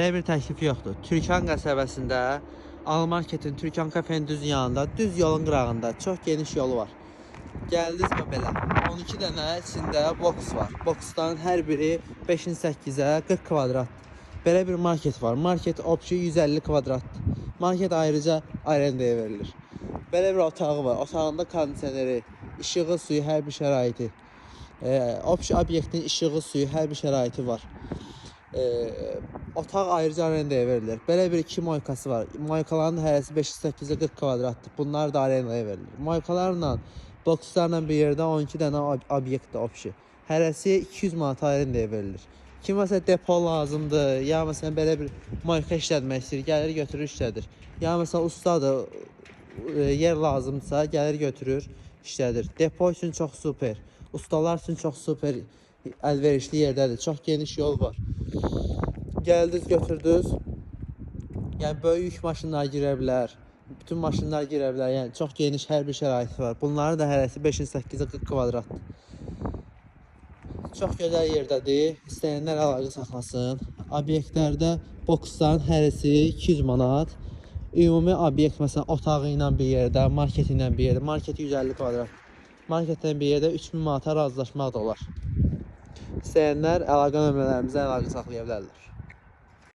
Belə bir təklif yoxdur. Türkan qəsəbəsində Almarketin Türkan kafenin düz yanında, düz yolun qırağında çox geniş yolu var. Gəldiniz və belə 12 dənə içində boks var. Boksların hər biri 5-in 8-ə 40 kvadratdır. Belə bir market var. Market opşi 150 kvadratdır. Market ayrıca arendaya verilir. Belə bir otağı var. Otağında kondisioneri, işığı, suyu, hər bir şəraiti. Opşi obyektin işığı, suyu, hər bir şəraiti var. Otaq ayrıca arendaya verilir. Belə bir iki moykası var. Moykaların hərəsi 5-8-ə 40 kvadratdır. Bunlar da arendaya verilir. Moykalarla, bokslarla bir yerdə 12 dənə obyektdir opşi. Hərəsi 200 manat arendaya verilir. Kim məsələn depo lazımdır, ya məsələn belə bir moyka işlətmək istəyir, gəlir götürür işlədir. Ya məsələn ustadır, yer lazımdırsa gəlir götürür, işlədir. Depo üçün çox super, ustalar üçün çox super əlverişli yerdədir. Çox geniş yol var. Gəldiniz, götürdünüz. Yəni böyük yük maşınları girə bilər. Bütün maşınlar girə bilər. Yəni çox geniş hər bir şəraiti var. Bunların da hərəsi 5-in 8-ə 40 kvadratdır. Çox gözəl yerdədir. İstəyənlər əlaqə saxlasın. Obyektlərdə boksların hərəsi 200 manat. Ümumi obyekt məsələn otağı ilə bir yerdə, marketi ilə bir yerdə, market 150 kvadrat. Marketlə bir yerdə 3000 manata razılaşmaq da olar. İstəyənlər əlaqə nömrələrimizə əlaqə saxlaya bilərlər.